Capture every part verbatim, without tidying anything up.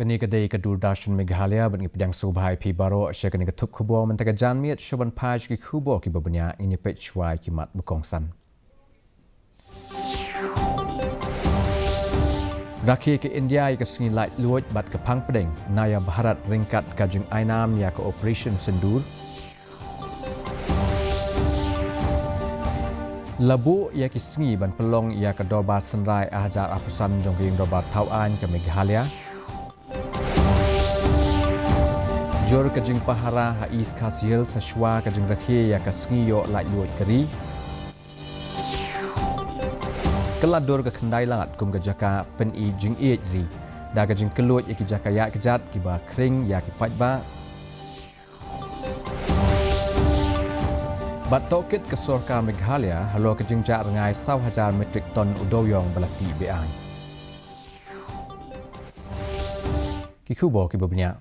Kane ka dei ka Doordarshan Meghalaya, bad ngi pdiang sngewbha ïa phi baroh sha kane ka thup khubor mynta ka janmiet. Shuwa ban phai sha ki khubor kiba bniah, ngin ïa peit shuwa ïa ki mat ba kongsan. Rakhe ka India ïa ka sngi laitluid bad ka phang pdeng Naya Bharat ryngkat ka jingainam ïa ka Operation Sindoor. La buh ïa ki sngi ban pynlong ïa ka Dorbar Synrai ar hajar arphew san jong ka Ïing Dorbar Thaw Aiñ ka Meghalaya. Jur ka jingpahara ha East Khasi Hills hashwa ka jingrakhe ïa ka sngi ïoh laitluid ka ri. Ka la dur ka Khyndai Lad kum ka jaka pynïaid jingïaid ri da ka jingkylluid ïa ki jaka ïaid kjat kiba khring ïa ki paidbah. Bad tohkit ka sorkar Meghalaya halor ka jingjah rngai saw hajar metrik ton u dewiong ba la tih be-aiñ. Ki khubor kiba bniah.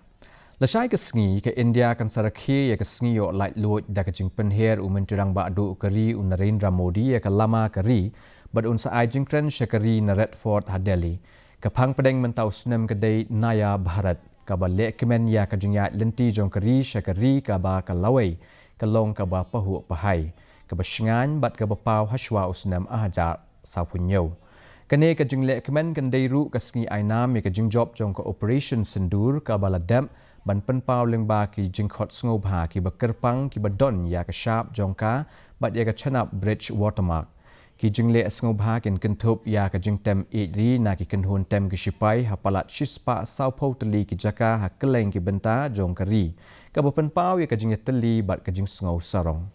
Lashai ka sngi, ka India kan sa rakhe ïa ka sngi ïoh laitluid da ka jingpynher u Myntri Rangbah Duh ka ri u Narendra Modi ïa ka lama ka ri, bad un sa ai jingkren sha ka ri na Red Fort ha Delhi. Ka phang pdeng mynta u snem ka dei Naya Bharat, kaba lehkmen ïa ka jingïaid lynti jong ka ri sha ka ri kaba ka lawei, ka long kaba pahuh pahai, kaba shngaiñ bad kaba paw hashwa u snem ar hajar sawphew hynñiew. Kane ka jinglehkmen kan dei ruh ka sngi ainam ïa ka jingjop jong ka Operation Sindoor kaba la dep ban pynpaw lyngba ki jingkhot sngewbha kiba kyrpang kiba don ïa ka shap jong ka bad ïa ka chnap Bridge Watermark. Ki jingleh sngewbha kin kynthup ïa ka jingtem ïaid ri na ki kynhun tem ki shipai ha palat shispah sawphew tylli ki jaka ha kylleng ki bynta jong ka ri, kaba pynpaw ïa ka jingïatylli bad ka jingsngew sarong.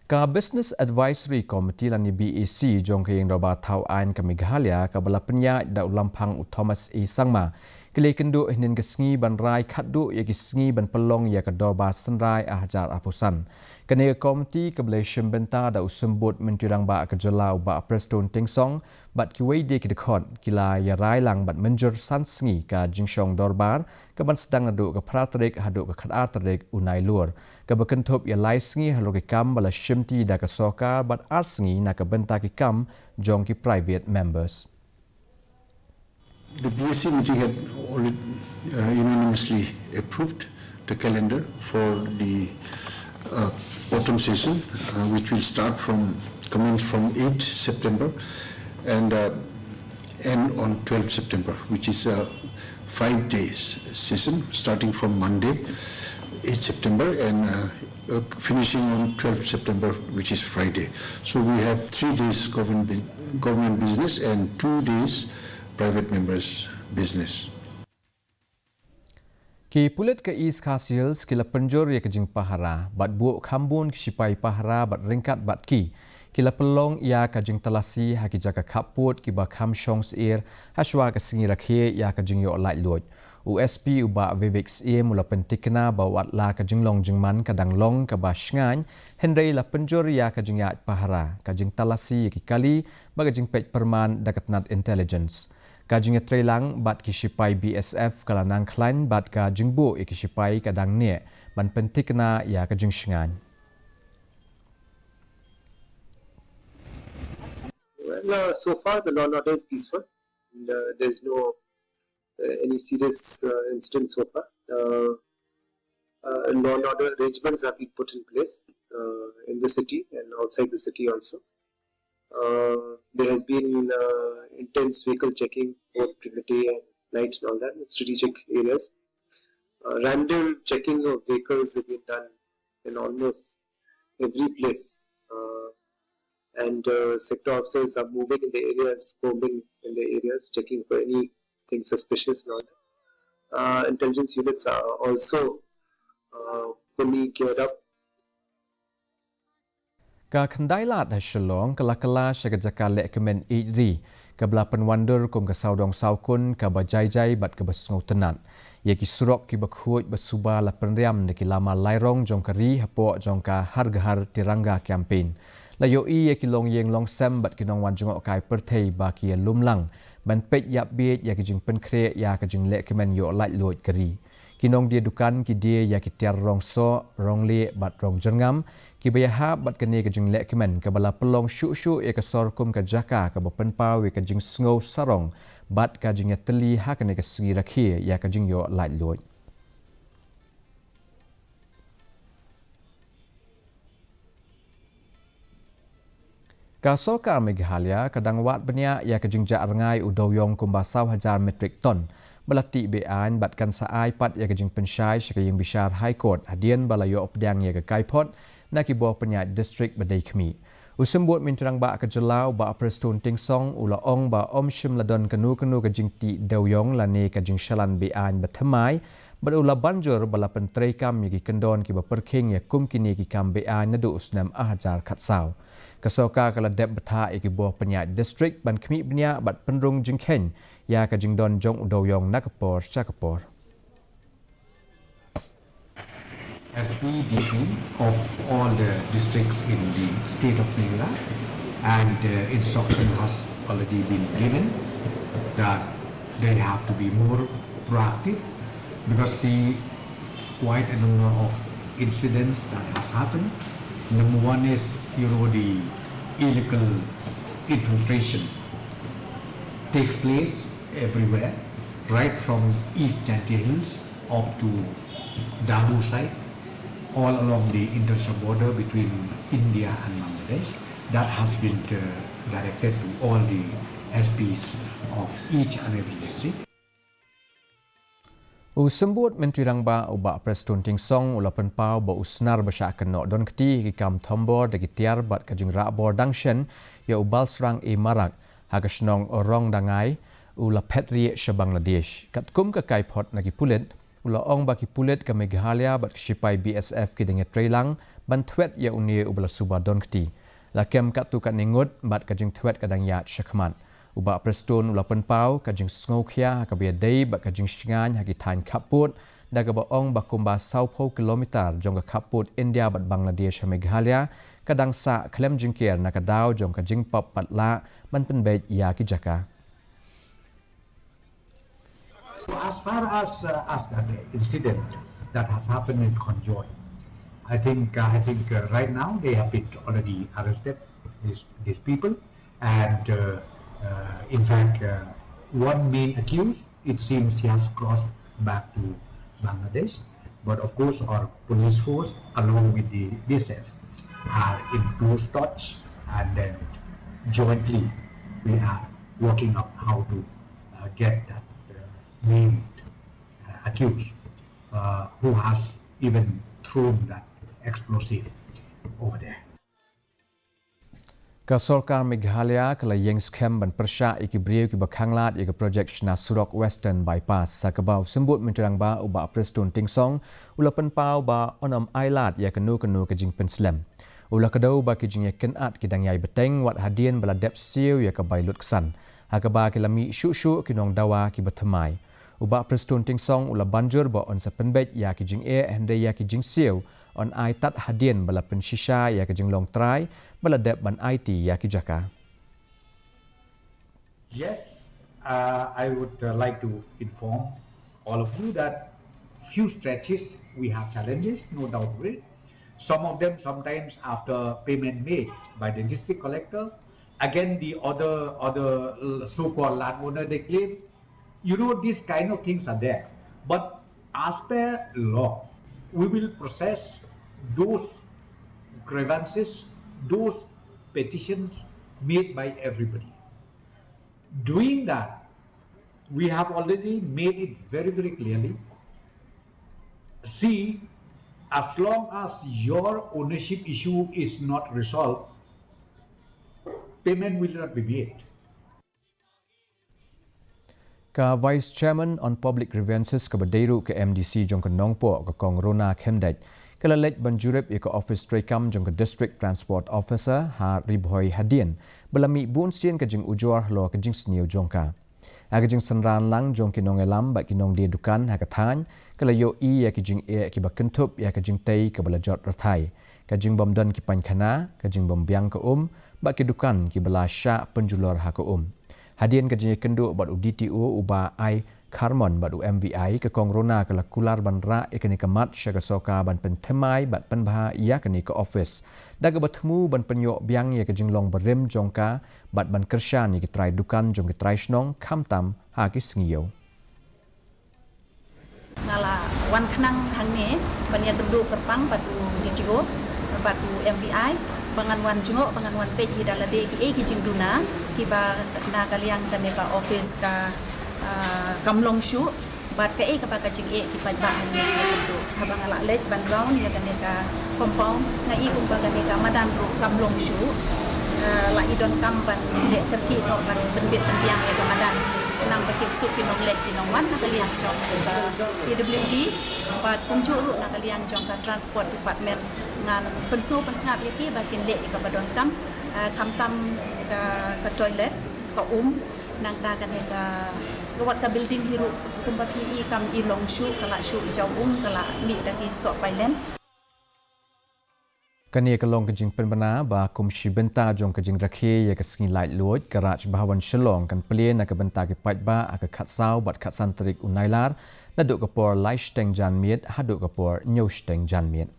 Ka Business Advisory Committee lane B A C jong ka Ïing Dorbar Thaw Aiñ ka Meghalaya, kaba la pynïaid da u Lamphang u Thomas A Sangma, ki la ïakynduh hynnin ka sngi ban rai khatduh ïa ki sngi ban pynlong ïa ka Dorbar Synrai ar hajar arphew san. Kane ka komiti kaba la shim bynta da u Symbud Myntri Rangbah ka jylla u Bah Prestone Tynsong bad kiwei de ki dkhot, ki la ïa rai lang bad mynjur san sngi ka jingshong dorbar, kaban sdang naduh ka phra tarik haduh ka khatar tarik u Nailur, kaba kynthup ïa lai sngi halor ki kam ba la shimti da ka sorkar bad ar sngi na ka bynta ki kam jong ki private members. The B A C meeting had already, uh, unanimously approved the calendar for the, uh, autumn session, uh, which will start from, commence from eighth September and, uh, end on twelfth September, which is a five days session starting from Monday, eighth September, and, uh, uh, finishing on twelfth September, which is Friday. So we have three days government, bu- government business and two days private members business. Ki pulit ka East Khasi Hills ki la pynjur ïa ka jingpahara bad buh khambun ki shipai pahara bad ryngkat bad ki, ki la pynlong ïa ka jingtalasi ha ki jaka khappud kiba kham shong syier hashwa ka sngi rakhe ïa ka jingïoh laitluid. U S P u Bah Vivek Syiem u la pyntikna ba wat la ka jinglong jingman ka dang long kaba shngaiñ, hynrei la pynjur ïa ka jingïaid pahara, ka jingtalasi ïa ki kali bad ka jingpeit pyrman da ka tnat intelligence. Ka jingïatreilang bad ki shipai B S F ka la nang khlaiñ bad ka jingbuh ïa ki shipai ka dang neh ban pyntikna ïa ka jingshngaiñ. Well, uh, so far the law and order is peaceful. And, uh, there's no, uh, any serious, uh, incident so far. Uh, uh, law and order arrangements have been put in place, uh, in the city and outside the city also. Uh, there has been, uh, intense vehicle checking, both day and night and all that, in strategic areas. Uh, random checking of vehicles have been done in almost every place. Uh, and, uh, sector officers are moving in the areas, combing in the areas, checking for anything suspicious and all that. Uh, intelligence units are also, uh, fully geared up. Ka Khyndai Lad ha Shillong ka la kylla sha ka jaka lehkmen ïaid ri, kaba la pynwandur kum ka sawdong sawkun kaba jai jai bad kaba sngewtynnat. Ïa ki surok kiba khuid ba suba la pynriam da ki lama lairong jong ka ri hapoh jong ka Har Ghar Tiranga campaign. La ïohi ïa ki longïing longsem bad ki nongwan jngohkai pyrthei ba ki ïalum lang ban peit ïapbiej ïa ka jingpynkhreh ïa ka jinglehkmen ïoh laitluid ka ri. Ki nongdie dukan ki die ïa ki tiar rong soh, rong lieh bad rong jyrngam kiba ïahap bad kane ka jinglehkmen kaba la pynlong shuh shuh ïa ka sor kum ka jaka kaba pynpaw ïa ka jingsngew sarong bad ka jingïatylli ha kane ka sngi rakhe ïa ka jingïoh laitluid. Ka sorkar Meghalaya ka dang wad bniah ïa ka jingjah rngai u dewiong kumba saw hajar metrik ton ba la tih be-aiñ bad kan sa ai pat ïa ka jingpynshai sha ka ïingbishar High Court hadien ba la ïoh pdiang ïa ka kaiphod na ki bor pynïaid district ba dei khmih. U symbud myntri rangbah ka jylla u Bah Prestone Tynsong u la ong ba ym shym la don kano kano ka jingtih dewiong lane ka jingshalan be-aiñ ba thymmai, bad u la ban jur ba la pyntreikam ïa ki kyndon kiba pyrkhing ïa kum kine ki kam be-aiñ naduh u snem ar hajar khatsaw. Ka sorkar ka la dep bthah ïa ki bor pynïaid district ban khmih bniah bad pynrung jingkheiñ ïa ka jingdon jong u dewiong na ka por sha ka por. S P, D C of all the districts in the state of Meghalaya, and uh, instruction has already been given that they have to be more proactive, because see, quite a number of incidents that has happened. Number one is, you know, the illegal infiltration takes place everywhere, right from East Jaintia Hills up to Dabu side, all along the international border between India and Bangladesh. That has been uh, directed to all the S Ps of each and every district. U symbud myntri rangbah u Bah Prestone Tynsong u la pynpaw ba u snar ba shah kynnoh don kti ki kam thombor da ki tiar bad ka jingrah bor dang shen ïa u Balsrang E Marak ha ka shnong Rongdangai, u la phet rieh sha Bangladesh. Katkum ka kaiphod na ki pulit, u la ong ba ki pulit ka Meghalaya bad ki shipai B S F ki dang ïatreilang ban thwet ïa une uba la suba don kti. La kem katto katne ngut bad ka jingthwet ka dang ïaid shakhmat. U Bah Prestone u la pynpaw ka jingsngewkhia ha kaba ïadei bad ka jingshngaiñ ha ki thaiñ khappud, da kaba ong ba kumba sawphew kilometer jong ka khappud India bad Bangladesh ha Meghalaya ka dang sah khlem jingker na ka daw jong ka jingpop pat lah ban pynbeit ïa ki jaka. As far as uh, as that incident that has happened in Konjoy, I think uh, I think uh, right now they have been already arrested, these these people, and uh, uh, in fact uh, one main accused, it seems, he has crossed back to Bangladesh. But of course our police force along with the B S F are in close touch, and then jointly we are working out how to uh, get that uh, main uh, accused uh, who has even thrown that explosive over there. Ka sorkar Meghalaya ka la ïeng skhem ban pyrshah ïa ki briew kiba khanglad ïa ka projek shna surok Western Bypass, ha kaba u symbud myntri rangbah u Bah Prestone Tynsong u la pynpaw ba un ym ailad ïa kano kano ka jingpynslem. U la kdew ba ki jingïakynad ki dang ïai bteng wat hadien ba la dep siew ïa ka bai lutksan, ha kaba ki la mih shuh shuh ki nongdawa kiba thymmai. U Bah Prestone Tynsong u la ban jur ba un sa pynbeit ïa ki jingeh hynrei ïa ki jingsiew un ai tad hadien ba la pynshisha ïa ka jinglong trai ba la dep ban aiti ïa ki jaka. Yes, uh, I would uh, like to inform all of you that few stretches we have challenges, no doubt of it. Some of them sometimes after payment made by the district collector. Again, the other other uh, so-called landowner, they claim, you know, these kind of things are there. But as per law, we will process those grievances, those petitions made by everybody. Doing that, we have already made it very, very clearly. See, as long as your ownership issue is not resolved, payment will not be made. Ka Vice Chairman on Public Grievances kaba dei ruh ka M D C jong ka Nongpoh, ka Kong Rona Khymdeit, ka la leit ban jurip ïa ka ophis treikam jong ka District Transport Officer ha Ri Bhoi hadien ba la mih bun sien ka jingujor halor ka jingsniew jong ka. Ha ka jingsynran lang jong ki nongïalam bad ki nongdie dukan ha ka thaiñ, ka la ïohi ïa ki jingeh kiba kynthup ïa ka jingtei kaba la jot rthai, ka jingbym don ki painkhana, ka jingbym biang ka um bad ki dukan kiba la shah pynjulor ha ka um. Hadien ka jingïakynduh bad u D T O u Bah I Kharmon bad u M V I, ka Kong Rona ka la kular ban rah ïa kane ka mat sha ka sorkar ban pynthymmai bad pynbha ïa kane ka office. Da kaba thmu ban pynïoh biang ïa ka jinglong barim jong ka bad ban kyrshan ïa ki trai dukan jong ki trai shnong khamtam ha ki sngi ïew. Nga la wan khnang hangne ban ïa kynduh kyrpang bad u D T O bad u M V I ba ngan wan jngoh, ba ngan wan peit hi da lade ki ei ki jingduna kiba na ka liang kane ka office ka, ah, kam long shuh. Bad ka ei kaba ka jingeh ki paidbah hangne ki ïa kynduh. Haba nga la leit ban round ïa kane ka compound, nga i kumba kane ka madan ruh kam long shuh. Ah, la i donkam ban leh kyrkieh noh ban pynbit pynbiang ïa ka madan. Khnang ba kim suk ki nongleit ki nongwan na ka liang jong ka P W D bad kumjuh ruh na ka liang jong ka Transport Department. Ngan pynsngew pynsngap ïa ki ba kin leh ïa kaba donkam, ah, khamtam ka, ka toilet, ka um, nangta kane ka, ka wat ka building hi ruh kumba phi i kam i long shuh, ka la shuh i jaw um, ka la mih da ki soh pailen. Kane ka long ka jingpynbna ba kum shi bynta jong ka jingrakhe ïa ka sngi laitluid, ka Raj Bhavan Shillong kan plie na ka bynta ki paidbah ha ka khatsaw bad khatsan tarik u Nailar, naduh ka por lai shiteng janmiet haduh ka por hynñiew shiteng janmiet.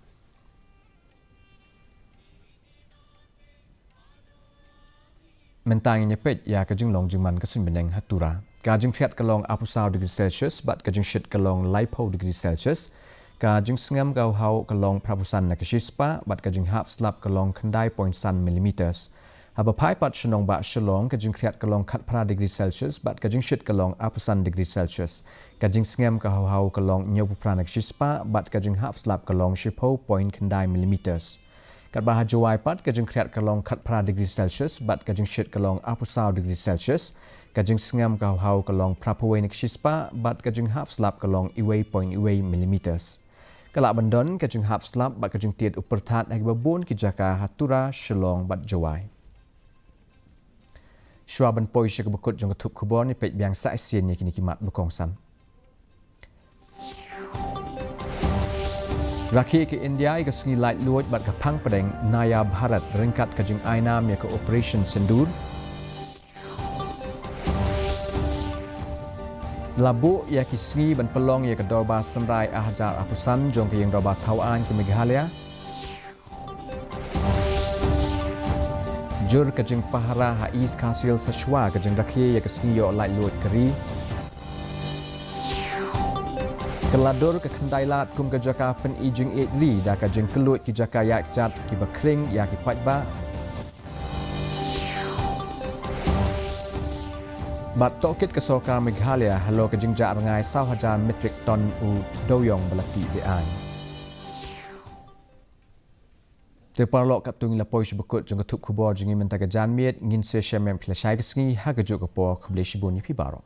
Mynta ngin ïa peit ïa ka jinglong jingman ka suiñ bneng ha Tura. Ka jingkhriat ka long arphew saw degree Celsius bad ka jingshit ka long laiphew degree Celsius. Ka jingsngem ka hawhaw ka long phraphew san na ka shispah bad ka jinghap slap ka long khyndai point san millimeters. Haba phai pat sha nongbah Shillong, ka jingkhriat ka long khatphra degree Celsius bad ka jingshit ka long arphew san degree Celsius. Ka jingsngem ka hawhaw ka long hynñiewphew phra na ka shispah bad ka jinghap slap ka long shiphew point khyndai millimeters. Katba ha Jowai pat, ka jingkhriat ka long khatphra degree Celsius bad ka jingshit ka long arphew saw degree Celsius. Ka jingsngem ka hawhaw ka long phraphew wei na ka shispah bad ka jinghap slap ka long uwei point uwei millimeters. Ka lah ban don ka jinghap slap bad ka jingtied u pyrthat ha kiba bun ki jaka ha Tura, Shillong bad Jowai. Shuwa ban poi sha kaba kut jong ka thup khubor, ngin peit biang sa shisien ïa kine ki mat ba kongsan. Rakhe ka India ïa ka sngi laitluid bad ka phang pdeng Naya Bharat ryngkat ka jingainam ïa ka Operation Sindoor. La buh ïa ki sngi ban pynlong ïa ka Dorbar Synrai ar hajar arphew san jong ka Ïing Dorbar Thaw Aiñ ka Meghalaya. Jur ka jingpahara ha East Khasi Hills shuwa ka jingrakhe ïa ka sngi ïoh laitluid ka ri. Ka la dur ka Khyndailad kum ka jaka pyni jingïeit ri da ka jingkylluid ki jaka ïaid kjat kiba khring ïa ki paidbah. Bad tohkit ka sorkar Meghalaya halor ka jingjah rngai saw hajar metric ton u dewiong ba la tih be-aiñ. Te paralok, katto ngi la poi sha ba kut jong ka thup khubor jong ngi mynta ka janmiet, ngin sa ïashem biang phi lashai ka sngi ha kajuh ka por. Khublei shibun ïa phi baroh.